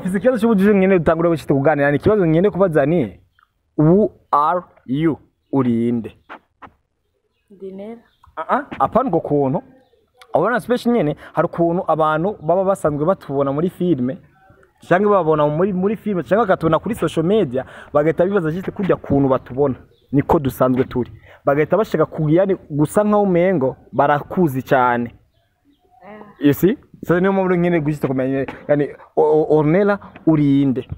Mfise ikibazo cy'ubujiji nyene dutangura gushita kuganira, ni ikibazo nyene kubaza ni who are you, urinde? Ndi Nera. Ah, apana ubwo kuntu ubona special nyene, hari ukuntu abantu baba basanzwe batubona muri filme cyangwa babona muri filme cyangwa bakatubona kuri social media, bagahita bibaza juste kurya kuntu batubona niko dusanzwe turi, bagahita bashaka kugiyani gusa nkaho umengo barakuzi cyane. You see, so niyo mpamvu nyene gushita kumenya yani Ornella urinde.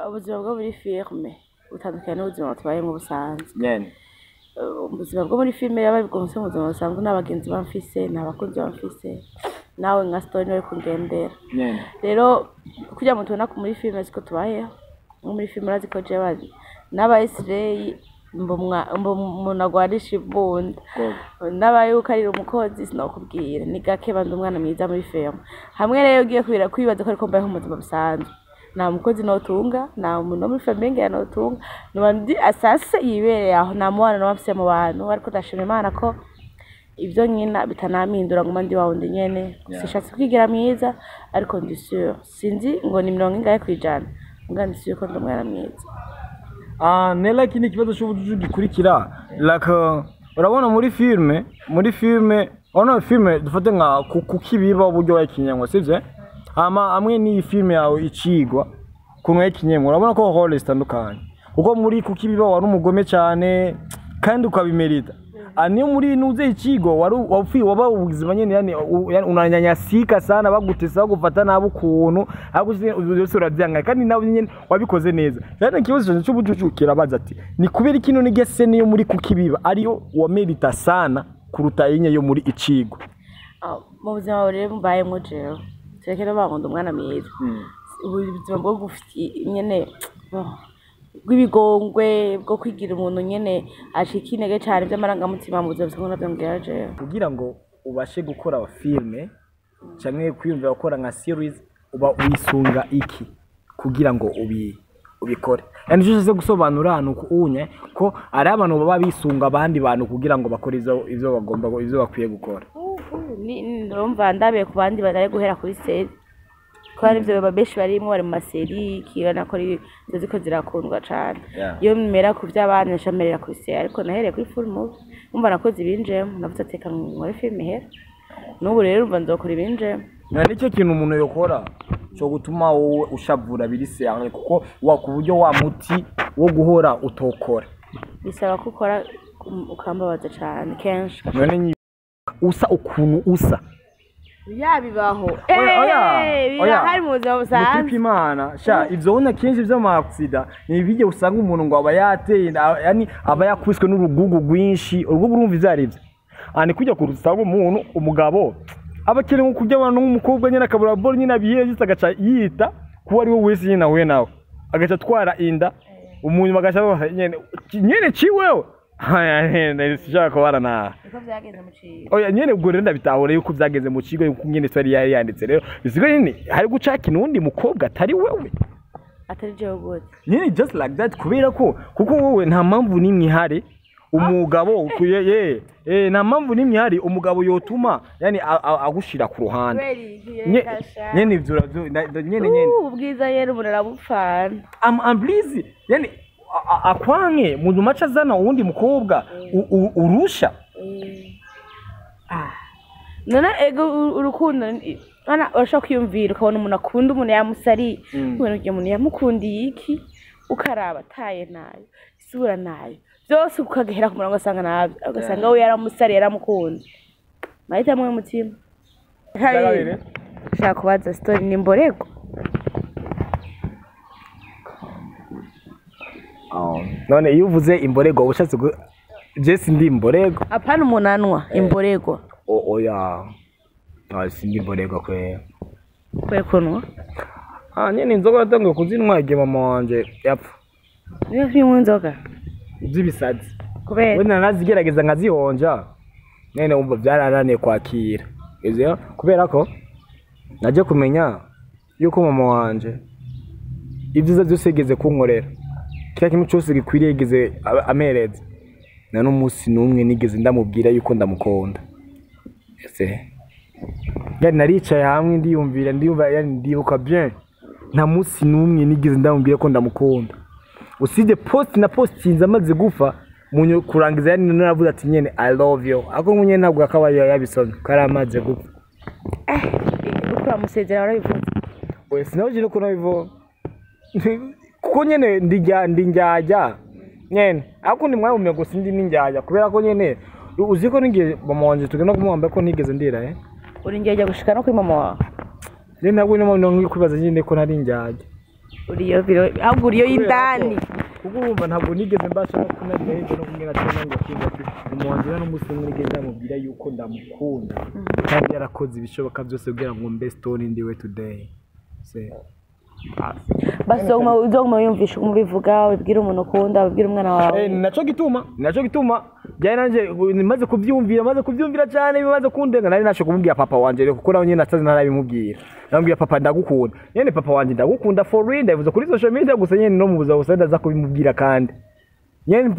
Ubuzima bwo muri filme butandukanye n'ubuzima tubayemo busanzwe. Nyene Ubuzima bwo muri filme yaba bwose mu buzima busanzwe nta bagenzi bamfise, nta bakunzi bamfise, nawe nka Stone bari kungendera. Nyene Rero kugira ngo tubona ko muri filme siko tubayeho, nko muri filme urazi ko jewe n'aba Esirei mba umuntu agwarisha imbunda, n'aba yuko ari umukozi sinokubwira, ni gake bandi umwana mwiza muri filme. Hamwe rero ugiye kwibaza ko ariko mbayeho mu buzima busanzwe, nta mukozi notunga, nta muntu wo muri famille ngira notunga, noba ndi asase yibereye aho, nta mubano noba mfise mu bantu. Ariko ndashima Imana ko ibyo nkina bitanampindura ngo mba ndi wa wundi nyene. Sishatse kwigira mwiza, ariko ndi sûr, sinzi ngo ni 50%, muga ndi sûr ko ndi umwana mwiza. Ah, Nella, iki ni ikibazo cy'ubujiji gikurikira like urabona muri filme urabona filme dufate nka kukibiba uburyo wayikinyemwo, sivyo? Hama amwe n'iyi filme yawe icigwa ukuntu wayikinyemwo, urabona ko role zitandukanye, kuko muri kukibiba wari umugome cyane kandi ukabimerita. Niyo muri nuze ikigo wari wapfuye waba ubuzima nyene, yani yani unanyanyasika sana, bagutesa, bagufata nabi ukuntu, ariko byose uravyanga kandi nawe nyene wabikoze neza. Rero ikibazo cy'ubujuju kirabaza ati ni kubera ikintu nigese niyo muri kukibiba ariyo wamerita sana kuruta inye yo muri icigo? Ah, mu buzima rero mbayemwo jewe, tureke no bankunda umwana mwiza, ubuzima bwo gufite nyene bw'ibigongwe bwo kwigira umuntu nyene acika intege cane by'amarangamutima mu buzima busanzwe navyo mbwira jewe. Kugira ngo ubashe gukora filme canke kwiyumvira gukora nka series, uba wisunga iki kugira ngo ubikore? Yani icyo ushatse gusobanura ni uku unye ko ari abantu baba bisunga abandi bantu kugira ngo bakore ivyo bagomba, ivyo bakwiye gukora. Ndumva ndabiye ku bandi batari guhera kuri série, ko hari ivyo baba benshi barimwo bari mu ma séries kibona ko izo ziko zirakundwa cane. Iyo mera ku vy'abandi nca merera kuri série, ariko nahereye kuri full movie, umva nakoze ibinjemo, navuze ati reka nkore filime ihera. N'ubu rero umva nzokora ibinjemo. Na nicyo kintu umuntu yokora cyo gutuma wowe ushavura biri sérieux, kuko wa ku buryo wa muti wo guhora utokora? Bisaba ko ukora ukambabaza cane kenshi. None usa ukuntu usa. Yabibaho. Oya, oya, oya. Birahari mu buzima Nukuko busanzwe. Imana sha ivyo ubona kenshi vy'ama accident ni ibijye usanga umuntu ngo aba yateye inda, yani aba yakubiswe n'urugugu rwinshi. Urugugu urumva ivyo arivyo? Ah, ni kujya kurusanga umuntu umugabo aba akeneye nko kurya abantu nk'umukobwa nyine akabura boro nyine abiye agaca yita kuba ari we wese nyine ahuye nawe agaca atwara inda, umuntu agaca abaha nyene nyene ciwewe. Haya, sinshaka kubana nawe. Niko vyagenze mu cigo. Oya nyene, ubwo rero ndabitahura yuko byageze mu kigo, yuko nyene twari yari yanditse. Rero bisigaye nyene hari gucaka nundi mukobwa atari wewe. Atari jewe gute? Nyene just like that, kubera ko kuko wowe nta mpamvu n'imwe ihari umugabo ukuye ye nta mpamvu n'imwe ihari umugabo yotuma yani agushira ku ruhande. Kubera iki? Nyene ivyo nyene nyene. Ubwiza yera umuntu arabupfana. Am please, yani akwanke mu nyuma aca azana uwundi mukobwa urusha. Ah. None ego urukundo ana urashobora kwiyumvira ukabona umuntu akunda umuntu yamusariye, ubona urya muntu yamukundiye iki, ukaraba taye nayo, isura nayo, byose ukagahera ku murongo, ugasanga nabyo, ugasanga we yaramusariye, yaramukunze, mahitamo y'umutima. Kabiri. Ushaka kubaza story ni mborego. None iyo uvuze imborego uba ushatse je sindi imborego. Apana umunanwa imborego. Oya. Ah, sindi imborego kwe. Kwe kunwa. Ah, nyene inzoga natanguye kuzinywa igihe mama wanje yapfa. Niyo kunywa inzoga? Z'ibisazi. Kubera? Wenda narazigerageza nkazihonja, nene umva byarananiye kwakira ivyo, kubera ko naje kumenya yuko mama wanje ibyiza byose yigeze kunkorera, kiriya kintu cyose gikwiriye yigeze ampereza, na n'umunsi n'umwe nigeze ndamubwira yuko ndamukunda. Ese yani naricaye hamwe ndiyumvira, ndiyumva, yani ndibuka bien. Nta munsi n'umwe nigeze ndamubwira ko ndamukunda, usibye post na postinze amaze gufa munyo kurangiza, yani naravuze ati nyene "I love you", ariko nyene ntabwo akaba yabisomye ko yari amaze gupfa. Uko uramusezera warabivuze? Oya, sinabujije ko nabivuga kuko nyene ndijya ndi njyajya nyene, ariko ndi mwanya gusa ndi n'injyajya kubera ko nyene uzi ko ningiye mama wanje tugenda kumuhamba ko ntigeze ndira. Uri njyajya gushika no kuri mama wawe? Rero ntabwo niyo mpamvu nkwiye kwibaza nyine ko ntari injyajya. Uriyo biro, ahubwo uriyo y'indani. Kuko urumva ntabwo nigeze mbasha no kunarira hirya no kumwe na cyangwa ngo kinga ati mama wanje n'umunsi umwe nigeze ndamubwira yuko ndamukunda, kandi yarakoze ibishoboka byose kugira ngo mbe stone ndiwe today se. Basi uzoguma wiyumvisha, umubivuga, ubibwira umuntu ukunda, ubibwira umwana wawe. Naco gituma byari nanje maze kubyumvira cyane bimaze kundenga, nari nasho kumubwira papa wanje rero, kuko nawe nyene nasaze ntarabimubwira. Namubwira: "Papa, ndagukunda." Nyene papa wanje ndagukunda for real, ndabivuze kuri social media gusa, nyene no mu buzima busanzwe ndaza kubimubwira kandi nyene.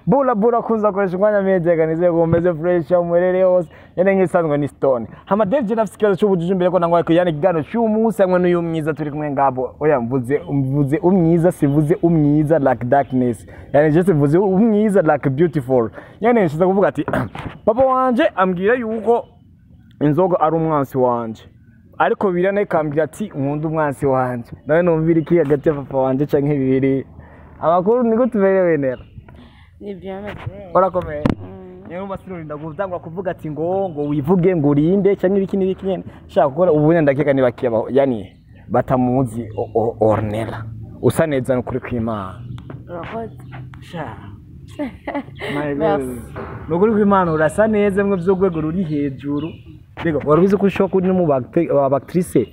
Bula bula kuza koresha umwanya media, nizeye ko umeze fresh aho muherereye hose. Nyene nk'isanzwe ni Stone hama Dave. Nafise ikibazo c'ubujiji mbere ko nangwa yani ikiganiro cy'umunsi hamwe n'uyu mwiza turi kumwe ngabo. Oya, mvuze umwiza, sivuze umwiza like darkness, yani just mvuze umwiza like beautiful. Nyene nshize kuvuga ati papa wanje ambwira yuko inzoga ari umwansi wanje, ariko biriya nayo ikambwira ati nkunda umwansi wanje. Nawe numvira iki hagati ya papa wanje canke bibiri? Amakuru niko tumerewe nera? Ni bien. Urakomeye niyo mpamvu sinurinda gutangura kuvuga ati ngo wivuge ngo urinde cyangwa ibiki n'ibiki. Nyene shaka gukora ubu nyene ndakeka niba kibaho, yani batamuzi. Ornella, usa neza n'ukuri kw'Imana. Urakoze. Sha my Merci. God, ni ukuri kw'Imana urasa neza mwe by'urwego ruri hejuru. Mbega wari ubizi ko ushobora kuba uri no mu ba actrice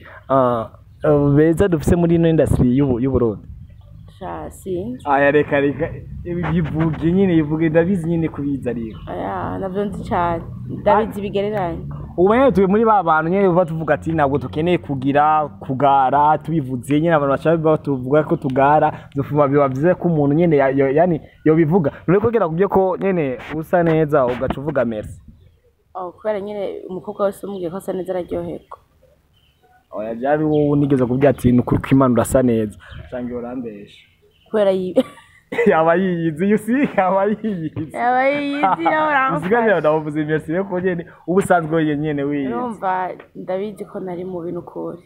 beza dufise muri ino industry y'u Burundi? Sha, sinzi. Aya, reka reka, ibi bivuge nyine, bivuge, ndabizi nyine kubiza ariko. Aya, navyo nzi cane, ndabizi bigereranye. Ubu nyine turi muri ba bantu nyine baba tuvuga ati ntabwo dukeneye kugira kugara, tubivuze nyine abantu bashaka batuvuga ko tugara dufuma. Biba byiza ko umuntu nyine yani yobivuga none kugira kubyo ko nyine usa neza ugaca uvuga merci. Oh, kubera nyine umukobwa wese umubwiye ko asa neza araryoherwa. Oya, byari wowe unigeze kubwira ati ni ukuri kw'Imana urasa neza cyangwa urambesha? Kubera yi Yaba yiyizi, you see, yaba yiyizi. Yaba yiyizi, nawe. Usigaye Uramfasha. Ndavuze merci rero ko nyine uba usanzwe nyine wiyizi. Urumva ndabizi ko nari mubi n'ukuri.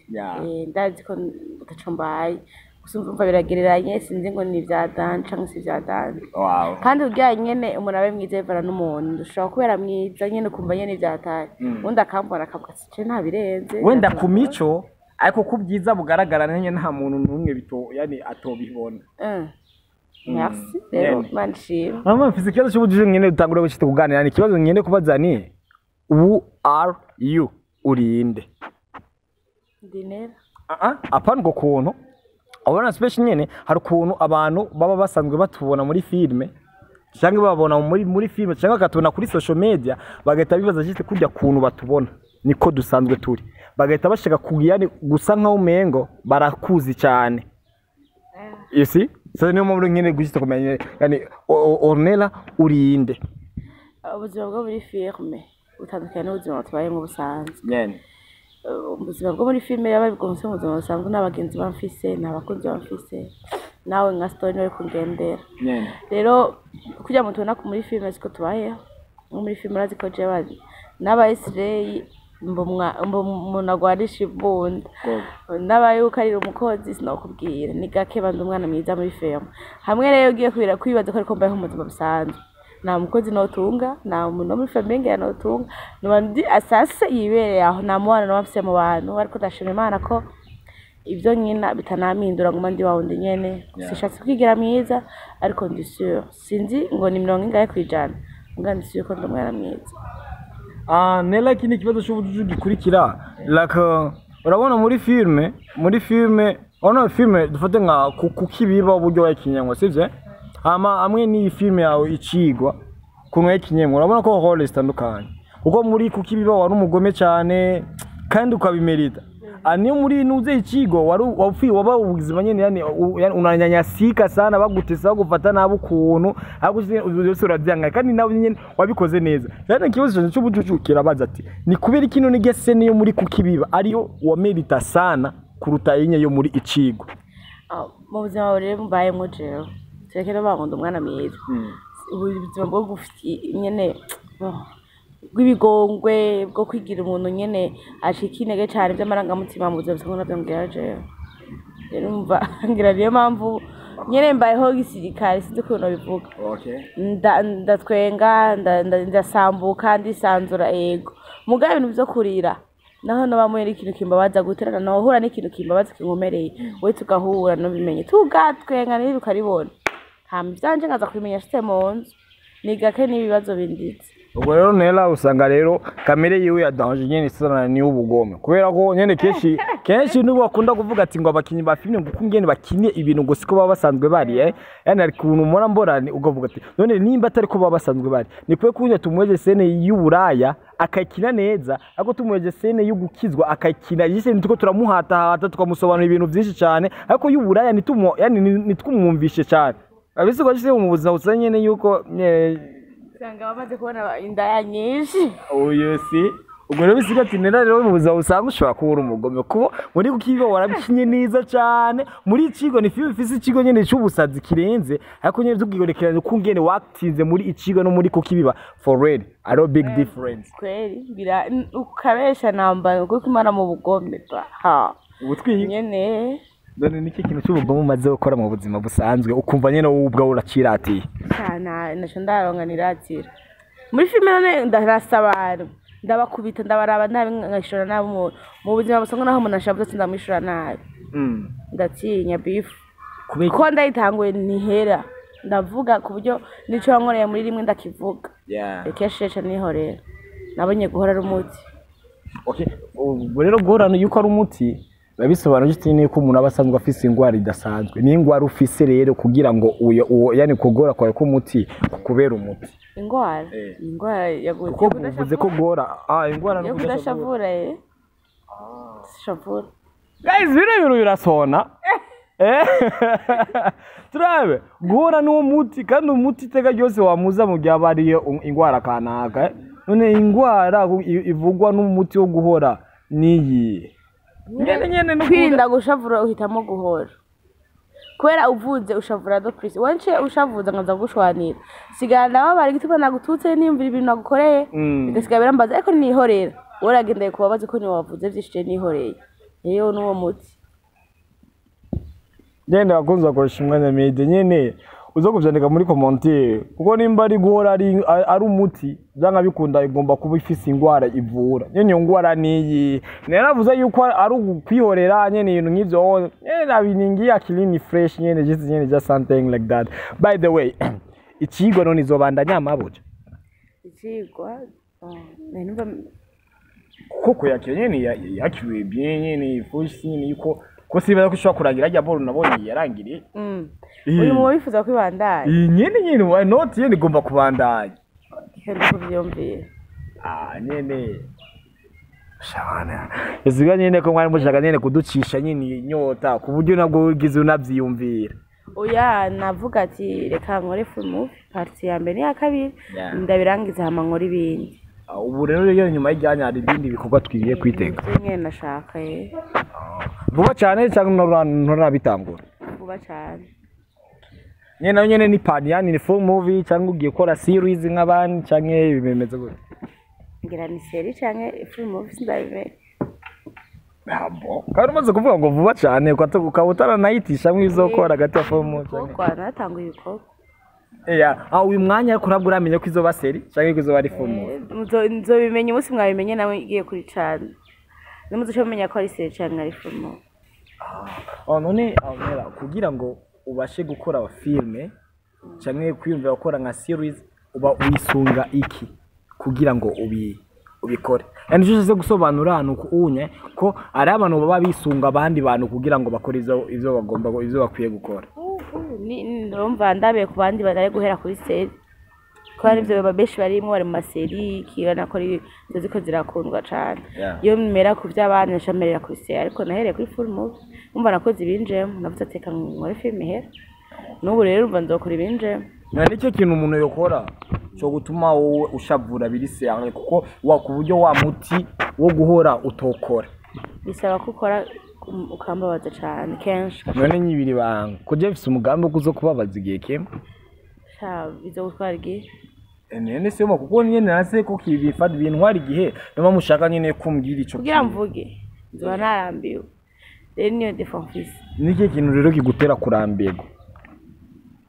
Ndazi ko ataco mbaye, gusa umva biragereranye, sinzi ngo ni ivya danger canke si ivya danger. Kandi urya nyene umuntu abe mwiza bivana n'umuntu, ushobora kubera mwiza nyene ukumva nyene ivyataye, undi akambona akavuga ati ce ntabirenze. Wenda ku mico, ariko ku byiza bugaragara nyine nta muntu n'umwe bito yani atobibona. Merci rero. Nyene. Imana ishimwe. Mama, mfise ikibazo cy'ubujiji nyene dutangura gushita kuganira. Ni ikibazo nyene kubaza ni who are you, urinde? Ndi Nera. Ah, apana ubwo kuntu ubona special nyene, hari ukuntu abantu baba basanzwe batubona muri filme cyangwa babona muri filme cyangwa bakatubona kuri social media, bagahita bibaza juste kurya kuntu batubona niko dusanzwe turi, bagahita bashaka kugira gusa nkaho umengo barakuzi cyane, you see. So niyo mpamvu nyene gushita kumenya yani Ornella urinde? Ubuzima bwo muri filme butandukanye n'ubuzima tubayemo busanzwe. Nyene. Ubuzima bwo muri filme yaba bwose mu buzima busanzwe nta bagenzi bamfise, nta bakunzi bamfise, nawe nka Stone bari kungendera. Nyene. Rero kugira ngo tubona muri filme siko tubayeho. Nko muri filme urazi ko jewe n'aba Esireyi mba umuntu agwanisha imbunda, n'abaye ukarira umukozi sinokubwira, ni gake bandi umwana mwiza muri filme. Hamwe rero ugiye kwibaza ko ariko mbayeho mu buzima busanzwe, nta mukozi notunga, nta muntu wo muri famille ngira notunga, noba ndi asase yibereye aho, nta mubano noba mfise mu bantu. Ariko ndashima Imana ko ibyo nkina bitanampindura ngo mba ndi wa wundi nyene. Sishatse kwigira mwiza, ariko ndi sûr, sinzi ngo ni 50%, muga ndi sûr ko ndi umwana mwiza. Ah, Nela, ikindi kibazo cy'ubujuju gikurikira like urabona muri filme urabona filme dufate nka kukibiba uburyo wayikinyemwo, sivyo? Hama hamwe n'iyi filme yawe icigwa ukuntu wayikinyemwo, urabona ko role zitandukanye, kuko muri kukibiba wari umugome cyane kandi ukabimerita. Niyo muri nuze ikigo wari wapfuye waba ubuzima nyene, yani yani unanyanyasika sana, bagutesa, bagufata nabi ukuntu, ariko byose uravyanga kandi nawe nyene wabikoze neza. Rero ikibazo cy'ubujuju kirabaza ati: ni kubera ikintu ni scène yo muri Kukibiba ariyo wamerita sana kuruta inye yo muri Icigo? Ah, mu buzima rero mbayemwo jewe, tureke no bankunda umwana mwiza, ubuzima bwo gufite nyene, oh, bw'ibigongwe, bwo kwigira umuntu nyene acika intege cane by'amarangamutima mu buzima busanzwe, navyo ngira jewe. Rero umva, ngira niyo mpamvu nyene mbayeho gisirikare, sinzi ukuntu bivuga. Ndatwenga, ndasambuka, ndisanzura, ego, mugabo ibintu vyo kurira naho noba muhera ikintu kimbabaza guterana, nohura n'ikintu kimbabaza kinkomereye, we tugahura nubimenye, tugatwenga niri ukaribona, hama ivyanje nkaza kubimenya nshitse mu nzu. Ni gake n'ibibazo binditse. Ubwo rero Nela usanga rero kamere yiwe ya danger nyene isana ni ubugome, kubera ko nyene kenshi kenshi nibo bakunda kuvuga ati ngo abakinyi ba filime ngo kungene bakine ibintu ngo siko baba basanzwe bari, yani ari kuntu mora mborani ukavuga ati none nimba atari ko baba basanzwe bari, ni kwe kunya tumweje scène y'uburaya akakina neza, ariko tumweje scène y'ugukizwa akakina yise nituko turamuhatahata, tukamusobanura ibintu byinshi cyane, ariko y'uburaya nitumo, yani nitwumwumvishe cyane abisigwa mu buzima busa nyene yuko usanga bamaze kubona indaya nyinshi. Oyo si ubwo rero bisiga ati Nera rero mu buzima busanzwe ushobora kuba uri umugome, kuko muri Kukiba warabikinye neza cyane, muri Ikigo ni filime ifise ikigo nyene c'ubusazi kirenze, ariko nyene tukigorekeranya ukungene watinze muri Ikigo no muri Kukibiba, for real ari big difference. Kweri ngira ukabesha namba kuko imana mu bugome ba ha. Ubutwiga nyene. None niki kintu c'ubugome umaze gukora mu buzima busanzwe ukumva nyene wowe ubwawe uraciratiye? Cyane, naco ndaronka niratira muri filime, none ndarasa abantu, ndabakubita, ndabaraba nabi, nkashora nabi umuntu. Mu buzima busanzwe naho umuntu ashavuze sindamwishura nabi, ndatinya bifu. Kubera? Kuko ndayitanguye ntihera, ndavuga ku buryo nico wankoreye muri rimwe ndakivuga. Kenshi rero nihorera, nabonye guhora ari umuti. Okay, ubwo rero guhorana yuko ari umuti biba bisobanuye iki? Yuko umuntu aba asanzwe afise ingwara idasanzwe, ni ingwara ufise rero kugira ngo uyo uwo, yani kugora kwawe k'umuti kukubera umuti? Ingwara? Eh. Ingwara ya Kuko uvuze ko guhora ingwara no yo kudashavura. Kudashavura, shavura. Guys, bino bintu birasona. Turabe guhora n'uwo muti, kandi umuti iteka ryose wamuza mu gihe aba ariyo ingwara kanaka. None ingwara ivugwa n'umuti wo guhora niyi nyene nyene no Kwirinda gushavura, uhitamo guhora, kubera uvuze ushavura do plus wence ushavuza nkaza gushwanira, sigara ndababara igituma nagututse, nimvira ibintu nagukoreye, bigasigara birambaza, ariko nihorera. Wowe uragendeye kubabaza ko ntiwavuze vyinshi, je nihoreye rero n'uwo muti. Nyene bakunze bakoresha umwanya media nyene uza kuvyandika muri commentaire, kuko nimba ari guhora ari umuti, vyanga bikunda igomba kuba ifise ingwara ivura. Nyene iyo ngwara niyi naravuze yuko ari ukwihorera nyene, ibintu nk'ivyo nyene nabiningiye akilini fresh nyene, just nyene, just something like that. By the way, ikigwa none izobandanya amabuja? Icigwa, nari numva. Koko yakira nyene yakiriwe bien nyene fresh nyene, yuko ko sibaza ko ishobora kurangira rya ball nabonye yarangiriye. Uyu muba wifuza kwibandanya? Iyi nyene nyene, why not? Nyene igomba kubandanya. Kandi kuvyiyumvira. Ah, nyene shabana isiga nyene ko mwari mushaka nyene kuducisha nyene inyota ku buryo nabwo ugize unavyiyumvira. Oya, navuga ati reka nkore full movie, partie ya mbere n'iya kabiri, ndabirangiza hama nkore ibindi. Ah, ubu rero rero nyuma y'ijyanya hari ibindi bikorwa twigiye kwitega? Ivyo nyene nashaka. Vuba cyane cyangwa nturabitangura? Vuba cane. Nyene nayo nyene ni part, yani ni full movie cyangwa ugiye gukora series nk'abandi, cyangwa bimeze gute? Ngira ni série canke full movie, sindabimenya. Abo kandi umaze kuvuga ngo vuba cyane, ukaba utaranayitishamwo izokora hagati ya full movie Ibikorwa, natanguye ibikorwa. Yeah. Ah, uyu mwanya ariko ntabwo uramenya ko izoba série cyangwa ko izoba ari full movie? Nzobimenya umunsi mwabimenye nawe igiye kuri cane, nimuzoca mumenya ko ari série canke ari full movie. Oh, none Nera, kugira ngo ubashe gukora filme cyangwa kwiyumvira gukora nka series, uba wisunga iki kugira ngo ubikore? Yani icyo ushaka gusobanura ni uko unye ko ari abantu baba bisunga abandi bantu kugira ngo bakore ivyo bagomba, ivyo bakwiye gukora. Ndumva ndabiye ku bandi batari guhera kuri série. Kuko hari ivyo benshi barimwo, bari mu ma séries, kirana ko izo ziko zirakundwa cane. Iyo mera ku vy'abandi nca merera kuri série, ariko nahereye kuri full movie. Umva, nakoze ibinjemo, navuze ati reka nkore filime ihera. N'ubu rero umva nzokora ibinjemo. Na nicyo kintu umuntu yokora cyo gutuma wowe ushavura biri sérieux, kuko wa ku buryo wa muti wo guhora utokora? Bisaba ko ukora ukambabaza cane kenshi. None nyibiri banga ko je mfise umugambi wo kuzo kubabaza igihe kimwe. Sha, bizogutwara igihe. Nene siyo, kuko nyene nase ko kibifata bintwara igihe, niyo mpamvu ushaka nyene kumbwira ico Kugira kintu. mvuge nzoba narambiwe, rero niyo défaut mfise. Niki kintu rero kigutera kurambirwa?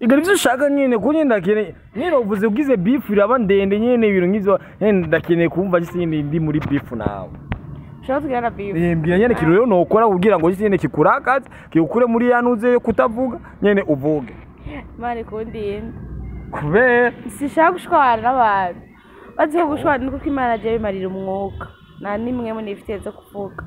Igari ivyo ushaka nyene, kuko nyene ndakeneye nyene, uvuze ugize beef iraba ndende nyene, ibintu nk'ivyo nyene ndakeneye kumva gisi nyene ndi muri beef nawe. Ushaka tugira na beef? Mbwira nyene ikintu rero nokora kugira ngo gisi nyene kikurakaze, kigukure muri ya nuze yo kutavuga, nyene uvuge. Imana ikundinde. Kubera? Sishaka gushwana n'abantu, bazi ko gushwana niko Imana agiye bimarira umwuka, nta nimwe nifitiye zo kuvuga.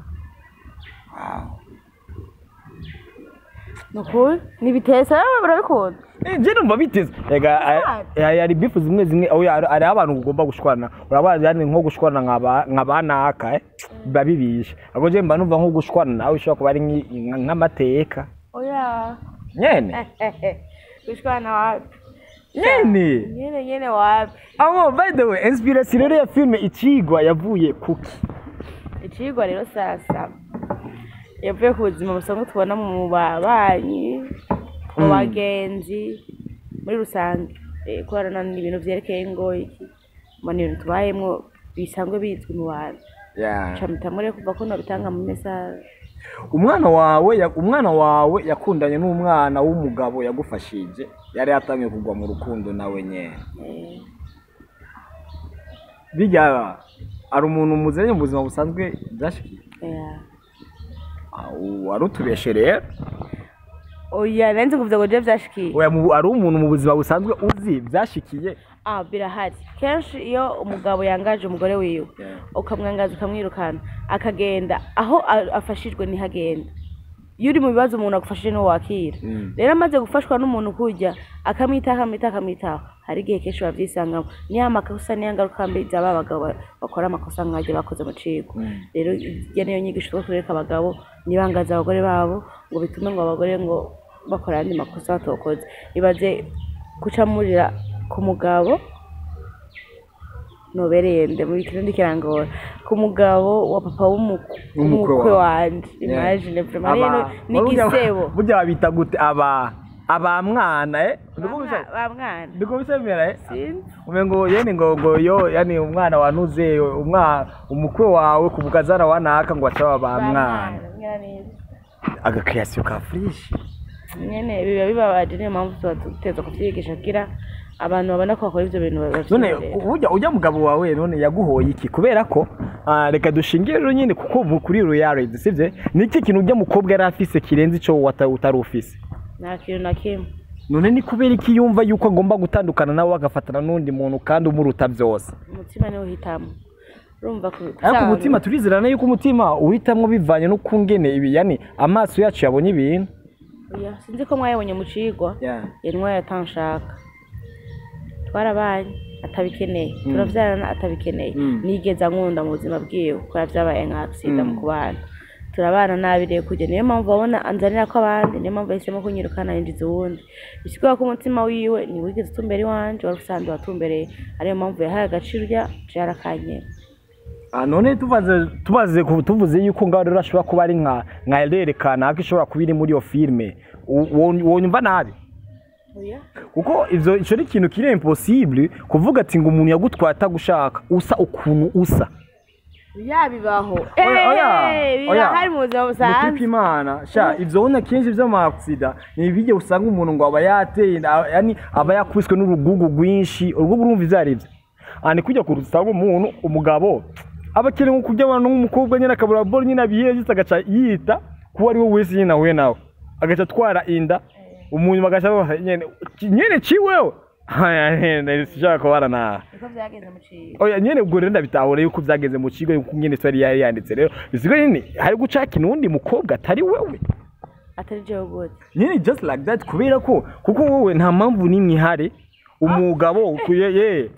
Ni ukuri ntibitesa, barabikunda. Je numva biteze ega. Hari beef zimwe zimwe, oya, hari abantu ugomba gushwana, urabazi, yani nko gushwana nka banaka biba bibishe, ahubwo je mba numva nko gushwana nawe ushobora kuba ari nk'amateka. Oya. Nyene. Gushwana wapi? Nyene. Nyene nyene, wapi. Abo, by the way, inspiration rero ya filme Icigwa yavuye kuki? Icigwa rero sasa yavuye ku buzima busanzwe tubona mu babanyi, mu bagenzi muri rusange. Kubera ni ibintu vyerekeye ingo, iki mbona ibintu tubayemwo bisanzwe bizwi mu bantu. Ca mpitamo rero kuva ko nobitanga mu message. Umwana wawe yakundanye n'umwana w'umugabo yagufashije, yari yatangiye kugwa mu rukundo nawe nyene. Bijya ari umuntu muzanye mu buzima busanzwe byashikiye? Yeah. Wari utubeshe rero. Oya, nanze kuvuga ngo je vyashikiye. Oya, ari umuntu mu buzima busanzwe uzi byashikiye? Ah, birahari kenshi. Iyo umugabo yangaje umugore wiwe, ukamwangaza, ukamwirukana, akagenda aho afashijwe ntihagenda. Iyo uri mu bibazo, umuntu agufashije niwo wakira. Rero amaze gufashwa n'umuntu kurya, akamwitaho, akamwitaho, akamwitaho, hari igihe kenshi bavyisangamo. Niyo amakosa, niyo ngaruka mbi z'aba bagabo bakora amakosa nk'ayo bakoze mu cigwa. Rero irya niyo nyigisho two kureka abagabo nibangaza abagore babo, ngo bitume ngo abagore ngo bakora ayandi makosa batokoze. Ibaze kuca murira ku mugabo nobereye nde muri kirundi kirangora, ku mugabo wa papa w'umukwe w'umukwe wawe. Wanje. Imagine, vraiment rero ni igisebo. Burya babita gute, aba mwana? Ba mwana. Ndiko bisemera? Sinzi. Umengo yene ngo yo yani umwana wanuze umwana umukwe wawe ku bukazana wanaka ngo acaba ba mwana. Mwira neza. Aga création ka fresh. Nyene biba bibabaje, niyo mpamvu tuba duteza kuvyigisha kugira abantu babona ko bakora ivyo bintu None bavyizera. Burya ujya mugabo wawe none yaguhoye iki? Kubera ko reka dushingire rero nyine, kuko ubu kuri reality, sivyo, niki kintu ujya mukobwa yari afise kirenze ico utari ufise? Nta kintu na kimwe. None ni kubera iki yumva yuko agomba gutandukana nawe agafatana n'undi muntu kandi umuruta byose? Umutima niwo uhitamo, urumva Ariko umutima, turizerana yuko umutima uhitamwo bivanye n'ukungene ibi, yani amaso yacu yabonye ibintu. Oya, sinzi ko mwayabonye mu cigwa. Yantwaye atanshaka, twarabanye atabikeneye, turavyarana atabikeneye. Nigeze ankunda mu buzima bwiwe, kubera vyabaye nka accident mu kubana, turabana nabi. Rero kujya niyo mpamvu babona anzanira ko abandi, niyo mpamvu yahisemo kunyirukana yinjiza uwundi. Bisigura ko umutima wiwe ntiwigeze utumbera iwanje, wari usanzwe watumbereye, ariyo mpamvu yahaye agaciro urya je yarakanyene. None tuvuze yuko ngaho rero ashobora kuba ari nka erreur kanaka ishobora kuba iri muri iyo filme, wonyumva nabi? Oya. Kuko ivyo ico ni ikintu kiri impossible kuvuga ati ngo umuntu yagutwaye atagushaka, usa ukuntu usa. Yabibaho. Oya, oya, oya. Birahari mu buzima busanzwe. Nukupa Imana sha, ivyo ubona kenshi vy'ama accident ni ibijye usanga umuntu ngo aba yateye inda, yani aba yakubiswe n'urugugu rwinshi. Urugugu urumva ivyo arivyo, ani kujya kurusanga umuntu umugabo aba akeneye nko kurya abantu nk'umukobwa nyine, akabura boro nyine abiye, agaca yita kuwo ari we wese nyine ahuye nawe, agaca atwara inda, umuntu bagaca babaha nyene nyene ciwewe. Haya, sinshaka kubana nawe. Niko vyagenze mu cigwa. Oya nyene, ubwo rero ndabitahura yuko byageze mu kigo, yuko nyene twari yari yanditse. Rero bisigaye nyene hari gucaka inundi mukobwa atari wewe. Atari jewe gute? Nyene just like that, kubera ko kuko wowe nta mpamvu n'imwe ihari. Umugabo ye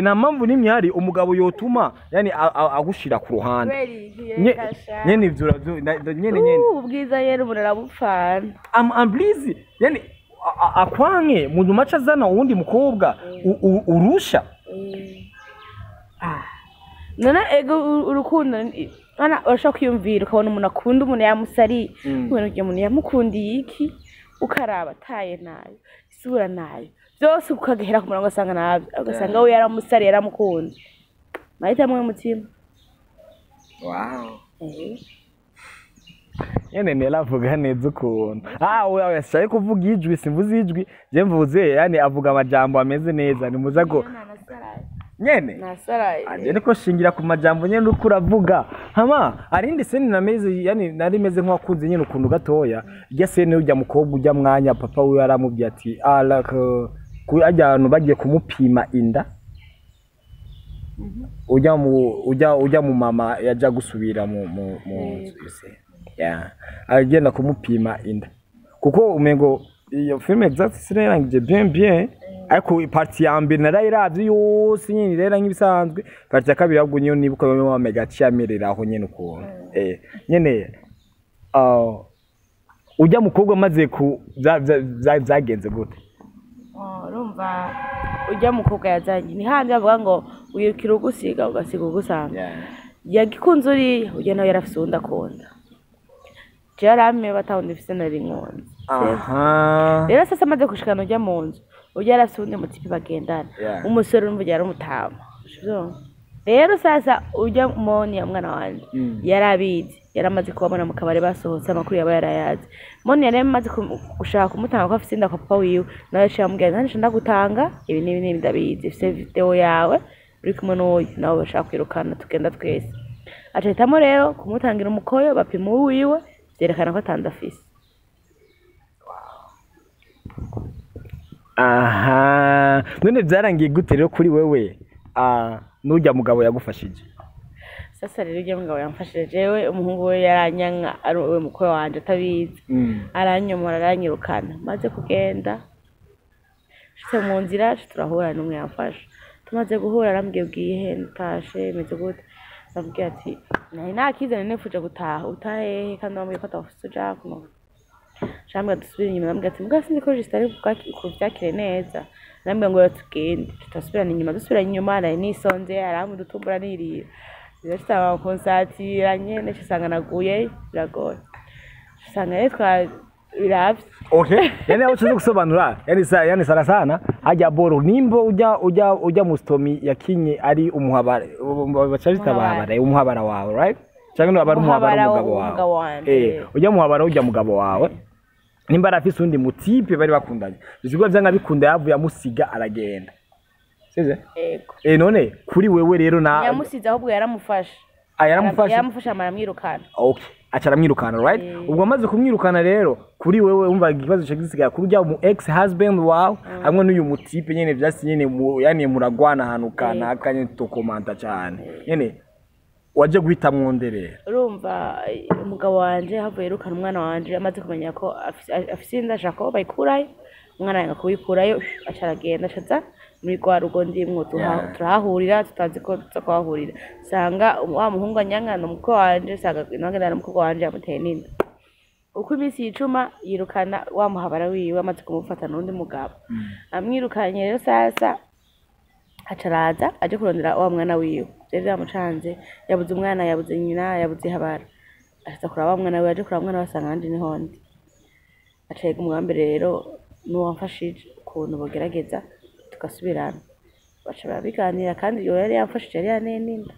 nta mpamvu n'imwe ihari umugabo yotuma yani agushira ku ruhande. Nyene ivyo nyene nyene. Ubwiza yera umuntu arabupfana. Am please, yani akwanke mu nyuma aca azana uwundi mukobwa urusha. None ego urukundo ana urashobora kwiyumvira ukabona umuntu akunda umuntu yamusariye, ubona uyu muntu yamukundiye iki, ukaraba ataye nayo, isura nayo, byose ukagahera ku murongo ugasanga nabyo, ugasanga we yaramusariye yaramukunda, mahitamo y'umutima. Wow. Nyene neravuga neza ukuntu oya shaye kuvuga ijwi, simvuze ijwi je mvuze, yani avuga amajambo ameze neza nimuza ko nyene nasaraye. Anje niko shingira ku majambo nyene uko uravuga. Hama arindi scène nameze, yani nari meze nk'uwakunze nyene ukuntu gatoya irya scène ujya mukobwa ujya mwanya papa wiwe aramubwiye ati like ajya ahantu bagiye kumupima inda, ujya mu ujya mu mama yaja gusubira mu nzu ese yeah agenda kumupima inda, kuko umengo iyo film exact sinarangije bien bien, ariko partie ya mbere narayiravye yose nyene irera nk'ibisanzwe. Partie ya kabiri ahubwo niyo nibuka yo wa mega ciyamerera aho nyene ukuntu nyene ujya mukobwa amaze ku vyagenze gute? Urumva ujya mukobwa yazanye ni handi bavuga ngo wirukira ugusiga ugasiga ugusanga, yagikunze uriya ujya nawe yarafise uwundi akunda, jewe yarampe batawundi mfise nari nkunze. Rero sasa amaze gushikana ujya mu nzu, ujya yarafise uwundi mutipe bagendana, umusore urumva yari umutama. Rero sasa ujya moni ya mwana wanje yarabizi, yaramaze kubabona mu kabari basohotse, amakuru yaba yarayazi. Moni yari yamaze gushaka kumutanga ko afise inda kwa papa wiwe, nawe yaciye amubwira nanje ndagutanga ibi n'ibi n'ibi ndabizi, mfise video yawe uri kumwe n'uyu, nawe bashaka kwirukana tugenda twese. Aca ahitamo rero kumutangira umukoyo, bapima uwiwe, vyerekana ko atanda afise. Aha, none vyarangiye gute rero kuri wewe n'urya mugabo yagufashije? Sasa rero urya mugabo yamfashije jewe, umuhungu we yaranyanka ari we mukwe wanje atabizi, aranyomora aranyirukana. Maze kugenda nshitse mu nzira turahura n'umwe yamfasha, tumaze guhura arambwiye ugiye he, ntashe meze gute, ndamubwira ati nari nakize nari nifuje gutaha, utahe hehe kandi wambwiye ko atawufise uja kuno. Shambwa dusubira inyuma, ndamubwira ati mbwa sinzi ko Justin ari kuvyakire neza, ndamubwira ngo tugende, tutasubirana inyuma, dusubiranye inyuma nari nisonze aramudutumbura nirira, rero nsanga kunsatira nyene nsanga naguye biragoye, nsanga rero twabiravye. Okay, yani aho ushobora gusobanura yani yani sana sana hajya boro nimbo ujya mustomi yakinye ari umuhabara bacabita bahabara umuhabara wawe, right? Cyangwa no abari umuhabara umugabo wawe, ujya muhabara ujya mugabo wawe nimba arafise undi mutipe bari bakundanye, bizigwa vyanga bikunda yavuye amusiga aragenda, sivyo? Yego. None kuri wewe rero na yamusize ahubwo yaramufasha. Yaramufasha aramwirukana. Okay, acha aramwirukana, right? Ubwo amaze kumwirukana rero kuri wewe umva ikibazo cyo kuri ujya mu ex husband wawe hamwe n'uyu mutipe nyene vyasi nyene yani muragwana ahantu kana kanye tokomanta cyane nyene waje guhita mwonderera. Urumva umugabo wanje havuye yerukana umwana wanje amaze kumenya ko afise inda ashaka ko bayikurayo, umwana yanga kubikurayo aca aragenda acaza muri rwa rugo ndimwo turahahurira tutazi ko tuza kuhahurira, sanga wa muhungu anyankana umukwe wanje, sanga nagendana n'umukobwa wanje yamuteye n'inda. Uko iminsi yicuma yirukana wa muhabara wiwe amaze kumufata n'undi mugabo, amwirukanye rero sasa aca araza aje kurondera wa mwana wiwe, vyari vyamucanze, yabuze umwana, yabuze nyina, yabuze ihabara, aza kuraba wa mwana wiwe, aje kuraba umwana we asanga nanje niho ndi. Aca yiga umugambi rero n'uwamfashije ukuntu bogerageza tugasubirana, baca barabiganira kandi iyo yari yamfashije yari yanteye n'inda.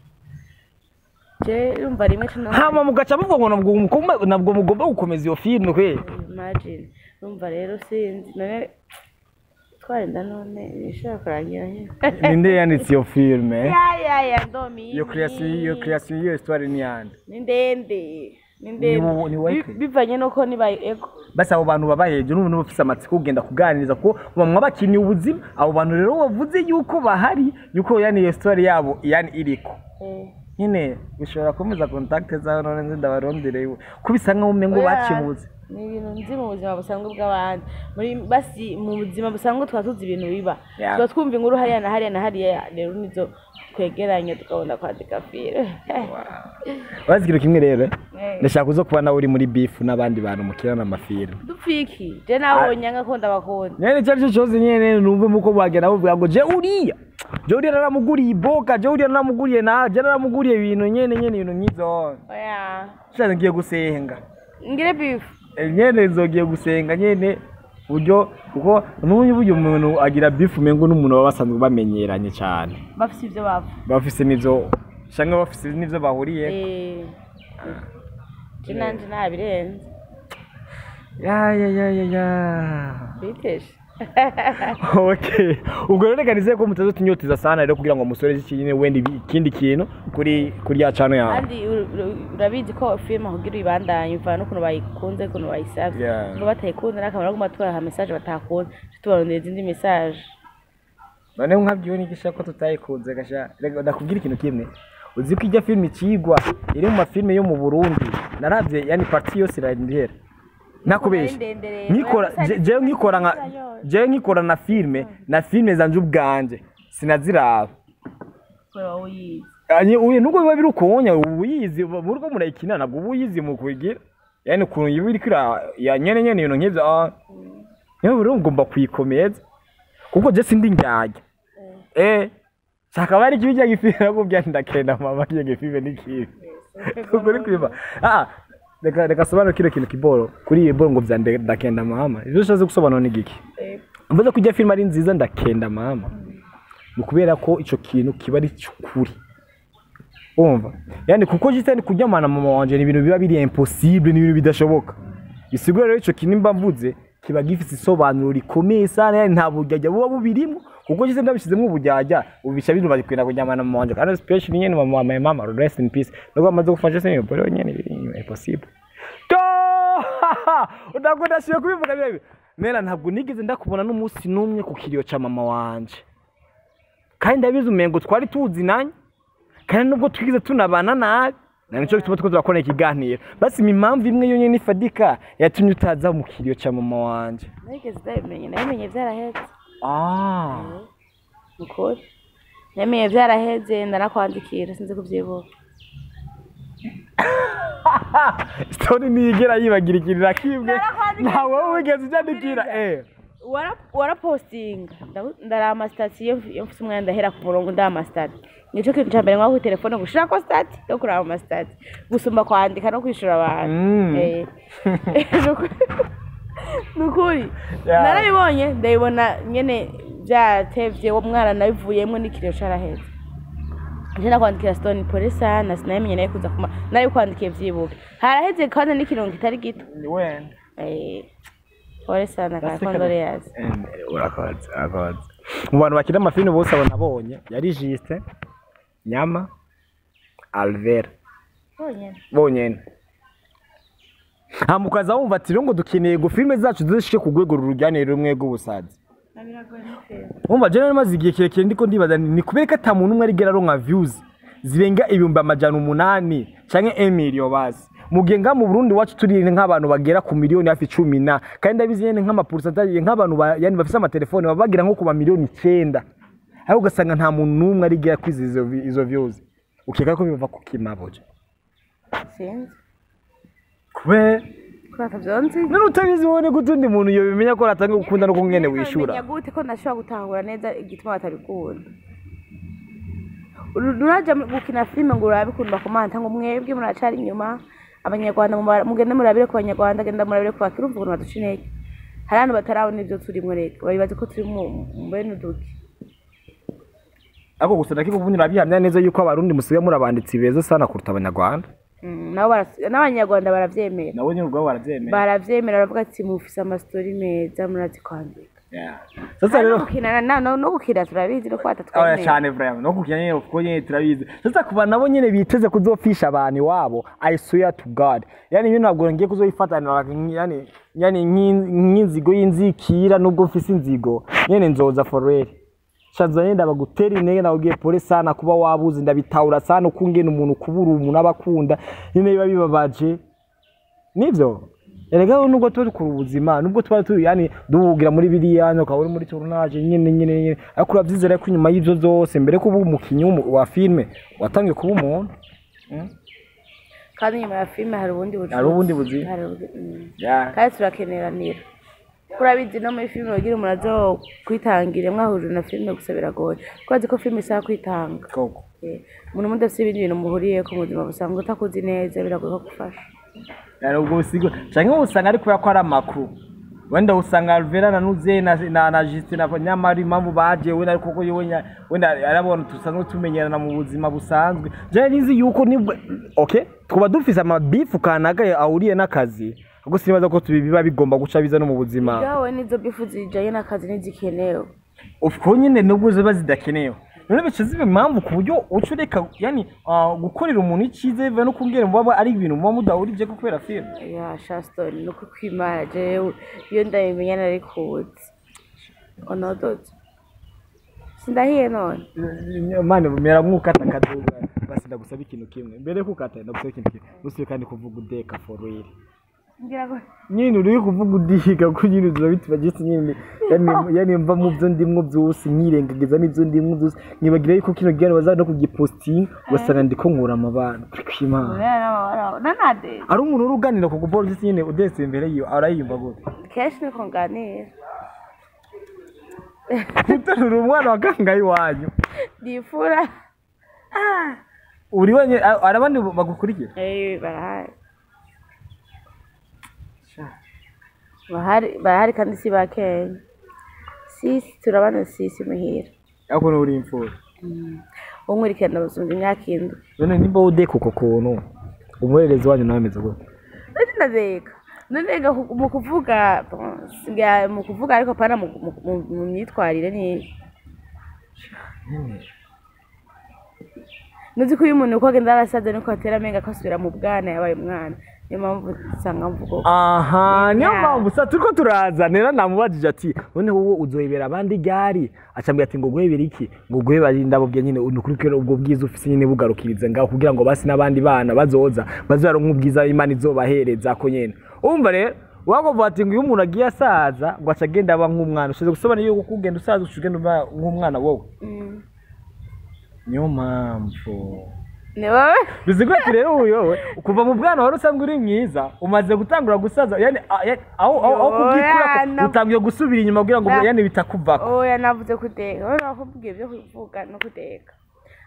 Je urumva rimwe hama mugaca muvuga ngo nabwo mugomba gukomeza iyo film kwe. Imagine urumva rero sinzi none twarinda none bishaka kurangira nyine. Ninde yanditse iyo film? Ya ndomi. Iyo creation iyo histoire ni yande? Ni ndende. Ni ndende. Bivanye nuko nibaye ego. Basi abo bantu baba hejuru n'ubu bafise amatsiko kugenda kuganiriza ko bamwe bakiniye ubuzima, abo bantu rero bavuze yuko bahari yuko yani iyo histoire yabo yani iriko. Nyine ushobora kumeza contact zawe, none nzi ndabarondere ko bisa nkaho umengo Oya, bakimutse. Ni ibintu nzi mu buzima busanzwe bw'abandi, muri basi mu buzima busanzwe tuba tuzi ibintu biba, tuba twumva inkuru hariya na hariya na hariya, rero nizo twegeranya tukabona kwandika filime. Urazi ikintu kimwe rero? Eh. Ndashaka kuza kuba nawe uri muri beef n'abandi bantu mukirana amafilime. Dupfiki je nawe nyanga ko ndabakunda. Nyene icyo aricyo cyose nyene numve muko bagenda bavuga ngo je uriya, je uriya naramuguriye iboka, je uriya naramuguriye, na je naramuguriye ibintu nyene nyene, ibintu nk'ivyo. Oya. Sha, ngiye gusenga. Ngire beef. Nyene nzogiye gusenga nyene buryo, kuko n'ubu buryo umuntu agira beef umengo n'umuntu baba basanzwe bamenyeranye cyane. Bafise ivyo bapfa. Bafise n'ivyo canke bafise n'ivyo bahuriye. Eh, je nanje nabirenze. Ya ya ya ya ya. Biteshe. Okay, ubwo rero reka nizere ko mutazotunyoteza sana rero kugira ngo musoreze iki nyine, wenda ikindi kintu kuri ya channel yawe. Kandi urabizi ko filime kugira uyibandanye bivana n'ukuntu bayikunze, ukuntu bayisavye. Ngo batayikunze n'akamaro guma tubaha message, batakunze tubarondera izindi message. None nkabyiwe nigisha ko tutayikunze gasha. Reka ndakubwira ikintu kimwe: uzi ko ijya filime Ikigwa iri mu mafilime yo mu Burundi naravye, yani partie yose irandihera, nakubesha. Ndende. Nkikora jewe nkikora nka jewe nkikora na filime zanje ubwanje sinaziraba. Kubera wowe uyizi. Anye uye nubwo biba biri ukonya uyizi muri ko murayikina, ntabwo uba uyizi mu kuyigira, yani ukuntu iba iriko ya nyene nyene ibintu nk'ivyo. Ah, niyo rero ngomba kuyikomeza kuko je sindi ndyarya. Shaka bari kibi cya gifilme nakubwira ndakenda mama, kiyo gifilme ni kibi ukuri kwiba. Ah, reka sobanura kino kintu kiboro kuri iyi boro ngo vya ndakenda mama. Ivyo ushatse gusobanura ni giki? Mvuze ko ijya filime ari nziza ndakenda mama ni ukubera ko ico kintu kiba ari cy'ukuri, umva, yani kuko jita ni kuryamana na mama wanje ni ibintu biba biri impossible, ni ibintu bidashoboka. Bisigura rero ico kintu mba mvuze kiba gifise isobanuro rikomeye sana, yani nta buryarya buba bubirimo, kuko jise ndabishizemo uburyarya ubica bintu bari kwenda kuryamana na mama wanje, kandi especially nyene mama my mama, rest in peace, nubwo amaze gufasha se bro, nyene biri impossible to ntabwo ndashiye kubivuga bibi. Mera ntabwo nigeze ndakubona n'umunsi n'umwe ku kiriyo ca mama wanje, kandi ndabizi umengo twari tuzinanye, kandi nubwo twigize tunabana nabi na nico gituma two turakora ikiganiro. Basi ni impamvu imwe yonyene ifadika yatumye utaza mu kiriyo ca mama wanje? Narigeze ndabimenye, nabimenye vyaraheze. Ah. Nukuri namenye vyaraheze, ndanakwandikira, sinzi kuvyibuka. Stone ntiyigera yibagira ikintu na kimwe. Narakwandikiye. Nta wowe wigeze unyandikira. Warapostinga, ndaraba amasitati iyo mfise umwanya, ndahera ku murongo ndaba amasitati. Nico kintu ca mbere nkora kuri telefone, gushirako stati no kuraba amasitati gusumba kwandika no kwishura abantu. Nukuri narabibonye, ndabibona nyene vyatevye, uwo mwana nabivuyemwo n'ikiriyo caraheze. Nje nakwandikira Stone, pole sana, sinamenye nayo kuza kuma narabikwandikiye, vyibuke haraheze kandi n'ikiringo kitari gito. Wenda. Pole sana ka condoléances. Urakoze, urakoze. Mu bantu bakina amafilime bose abo nabonye yari Justin, Nyama, Alvera. Bonyene. Bonyene. Hama ukaza wumva ati rero ngo dukeneye ngo filime zacu zishike ku rwego rurujyane rumwe rw'ubusazi. Wumva je nari maze igihe kirekire ndiko ndibaza ni kubera ko ata muntu umwe arigera aronka views zirenga 800,000 canke 1 million basi, mu gihe nga mu Burundi wacu turi nk'abantu bagera ku miliyoni hafi 10 na, kandi ndabizi nyene nk'ama pourcentage nk'abantu yani bafise amatelefone baba bagira nko ku ma miliyoni 9, ariko ugasanga nta muntu n'umwe arigera kwiza izo views. Ukeka ko biva ku kimaboje? Sinzi. Kubera Kubera atavyonzi. None utabizi wowe gute undi muntu yobimenya ko aratanga gukunda no kungene wishura? Menya gute ko ndashobora gutahura neza igituma batabikunda? Nuraja gukina filime ngo urabe ukuntu bakomanta ngo mwebwe muracari inyuma abanyarwanda, mugende murabire ku banyarwanda, genda murabire ku bakirumva ukuntu baduca intege. Hari abantu batarabona ivyo turimwo, reka babibaze ko turi mu bene uduki. Ariko gusa ndakikuvunya, urabihamya neza yuko abarundi musigaye muri abanditsi beza sana kuruta abanyarwanda? Nabo n'abanyarwanda baravyemera. Nabo nyine ubwabo baravyemera. Baravyemera, baravuga ati mufise amastori meza, murazi kwandika. Sasa no rero gukina no gukina turabizi no kwata Oya. twemera. Cyane vraiment, no gukina nyene kuko nyene turabizi. Sasa kuba nabo nyene biteze kuzofisha abantu iwabo, I swear to God, yani ibintu ntabwo ngiye kuzoyifatanira, yani nk'inzigo y'inzikira, nubwo mfise inzigo nyene nzoza for real. Shanzanye ndabagutera intege, ndababwiye pole sana kuba wabuze, ndabitahura sana ukungena umuntu kubura umuntu abakunda nyine biba bibabaje. Nivyo erega nubwo tuba dukora ubuzima, nubwo tuba turi yani duhugira muri biriya, ukaba uri muri tournage nyine nyine nyine, ariko uravyizera ko inyuma y'ivyo vyose, mbere ko uba umukinyi wa filme, watangiye kuba umuntu. Kandi nyuma ya filime hari ubundi bucuti. Hari ubundi buzima. Hari Kandi turakeneranira. Urabizi no muri filime bagira umuntu azo kwitangire mwahuje na filime gusa biragoye, kuko azi ko filime isaba kwitanga. Koko. Umuntu mudafise ibindi bintu muhuriyeko mu buzima busanzwe, utakuzi neza, biragoye ko gufasha. Yani ubwo usigo canke usanga ari kubera ko ari amakuru, wenda usanga Alvera na Nuze na Justin na nyamara impamvu baje wenda ariko koko yewe wenda arabona tusanzwe tumenyerana mu buzima busanzwe. Je nizi yuko ni okay tuba dufise amabifu kanaga ahuriye n'akazi, ubwo sinibaza ko tubiba bigomba guca biza no mu buzima. Yawe nizo bifu zijanye n'akazi ntizikenewe. Of course nyine nubwo ziba zidakenewe, none bica ziba impamvu ku buryo uca ureka yani gukorera umuntu icyiza biva no kumbwira muba ari ibintu muba mudahurije ko kubera filime. Ya Shaston, nuko kwimana jewe iyo ndabimenya nari kuzi onododo sindahiye none. Mane mera nk'ukata akaduga basi, ndagusaba ikintu kimwe mbere yo kukata, ndagusaba ikintu kimwe usuye kandi kuvuga udeka for real. Ngira ngo Nyine uri kuvuga udiga ko nyine uzoba bitibagise nyine yani mva mu byo ndimwo byose, nkirengagiza n'ibyo ndimwo byose, nkibagira yuko kino gihe baza no kugiposting ugasanga ndiko nkura amabana kwimana. Kubera n'amabara nanade. Ari umuntu uri uganira ku kupolisi nyine udese imbere yiyo arayiyumva gute? Kenshi niko nganira. Uterura umwana wa kangayi wanyu? Ndifura. Uri wenyine, hari abandi bagukurikira? Barahari. Bahari, barahari kandi si bakeya. Sisi turabana sisi muhira. Ariko uri imfura? Unkurikirana basumba imyaka 7. None nimba udeka uko kuntu, umurerezi wanyu nawe ameze gute? None ndadeka. None mu kuvuga, bon, mu kuvuga ariko pana mu myitwarire ni. Nuzi ko uyu muntu uko agenda arasaza niko atera amenga ko asubira mu bwana yabaye umwana. Niyo mpamvu usanga mvuga uko. Aha, niyo mpamvu sa turiko turaza nera namubajije ati none wowe uzoyibera abandi ryari, acambwira ati ngo guhebera iki, ngo guhebera ndababwiye nyine unukurikira ubwo bwiza ufise nyine bugarukirize ngaho kugira ngo basi n'abandi bana bazoza bazaronka ubwiza Imana izobahereza ko nyene. Umva rero wagovuga ati ngo iyo umuntu agiye asaza ngo aca agenda aba nk'umwana, ushize gusobanura yuko kugenda usaza uca ugenda uba nk'umwana wowe. Niyo mpamvu Ni wowe? Bizigura ati rero uyu we kuva mu bwana wari usanzwe uri mwiza umaze gutangura gusaza yani aho kubyikura utangiye gusubira inyuma kugira ngo yani bitakuvako. Oya navuze kudeka, wowe nakubwiye ibyo kuvuga no kudeka,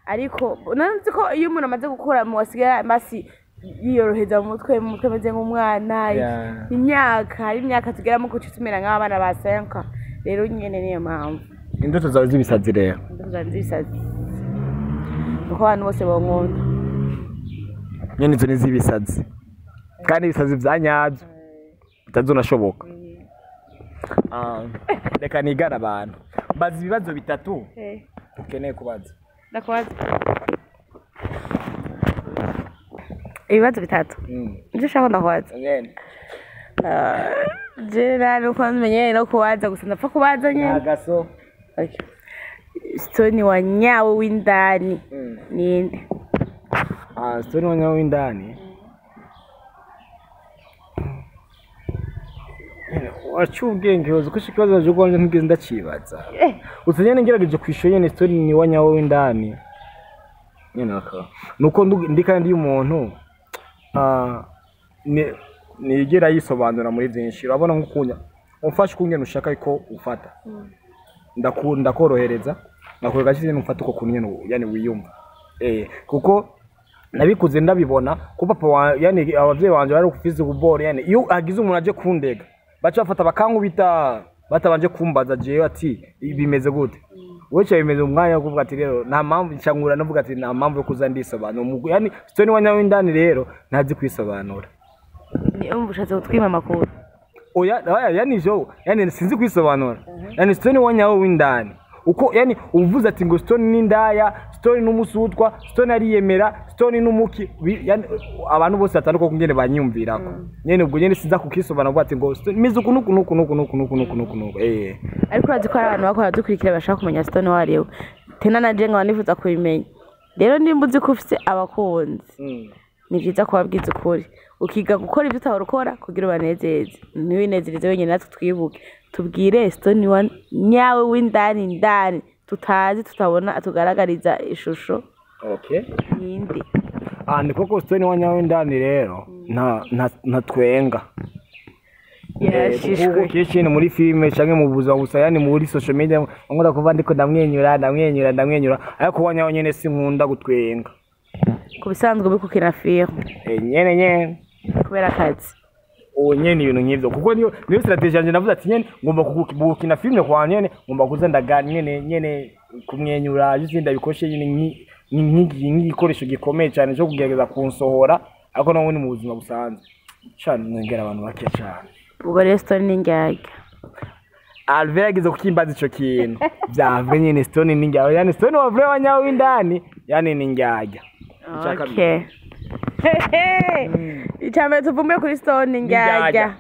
ariko nzi ko iyo umuntu amaze gukura mu wasigaye masi yiyoroheza mu mutwe, mu mutwe ameze nk'umwana. Imyaka hari imyaka tugeramo kuca tumera nk'abana ba senka, rero nyene niyo mpamvu. Indoto zawe z'ibisazi rero? Indoto zanjye z'ibisazi kuko abantu bose bankunda. Nyene izo ni iz'ibisazi kandi ibisazi vya nyabyo bitazonashoboka. Reka nigane abantu mbaza ibibazo bitatu ukeneye kubaza. Ndakubaza ibibazo bitatu. Ivyo ushaka ndakubaza. Nyene. Je nari uko nmenyereye no kubaza gusa ndapfa kubaza nyene. Agaso. Okay. Stone wa nyawe w'indani ninde? Stone wa nyawe w'indani. Wacu ubwenge uzi ko ikibazo waje kuba ntigeze ndacibaza. Gusa nyene ngerageje kwishura nyene Stone ni wa nyawe w'indani. Nyene aka. Nuko ndi kandi y'umuntu nigera yisobanura muri byinshi. Urabona nk'ukunya umfashe ukungene ushaka ko ufata. Ndakorohereza nakwereka cyane umfata uko kuntu nyene yani wiyumva. Kuko nabikuze ndabibona ko papa wa yani abavyeyi banje bari kufize kubora yani iyo agize umuntu aje kundega baca bafata bakankubita batabanje kumbaza jewe ati bimeze gute. Wewe bimeze umwanya wo kuvuga ati rero nta mpamvu ncangura navuga ati nta mpamvu yo kuza ndisobanura. Yani Stone wa nyawe indani rero ntazi kwisobanura. Ni umva ushatse gutwima amakuru. Oya yani jo yani sinzi kwisobanura. Yani Stone wa nyawe w'indani uko yani uvuze ati ngo Stone ni ndaya, Stone n'umusutwa, Stone ariyemera, Stone n'umuki, yani abantu bose batandukanye kungene banyumvirako. Nyene ubwo nyene sinza kukisobanura ngo ati ngo Stone mize uku nuku nuku nuku nuku nuku nuku nuku nuku. Ariko urazi ko hari abantu bakora dukurikira bashaka kumenya Stone uwo ari we, tena na je nkaba nifuza kubimenya. Rero nimba uzi ko ufise abakunzi, ni byiza kubabwiza ukuri, ukiga gukora ibyo utahora ukora kugira ubanezeze, ntiwinezereze wenyine, natwe twibuke. Tubwire Stone wa nyawe w'indani ndani tutazi, tutabona, atugaragariza ishusho Okay. yindi. Ah, ni koko Stone wa nyawe ndani rero nta ntatwenga. Yarashishwe. Kuko kenshi ni muri filime canke mu buzima gusa, yani muri social media nkunda kuva ndiko ndamwenyura, ndamwenyura, ndamwenyura, ariko wa nyawe nyene sinkunda gutwenga. Ku bisanzwe bikukina filime? Nyene nyene. Kubera akazi? Uwo nyene, ibintu nk'ivyo, kuko niyo strategy yanje. Navuze ati nyene ngomba gukina filime kwa nyene ngomba kuza ndaga nyene nyene kumwenyura, juste ndabikoshe nyene nk'igikoresho gikomeye cyane cyo kugerageza kunsohora, ariko naho ni mu buzima busanzwe cyane mwengera abantu bake cyane. Ubwo rero Stone ni indyarya? Alvera yageze kukimbaza ico kintu vyavwe nyene. Stone ni indyarya, yani Stone wa vrai wa nyawe w'indani yani ni indyarya. Ica kabiri. Okay, icya mbere tuvumbuye kuri Stone ni indyarya. Indyarya.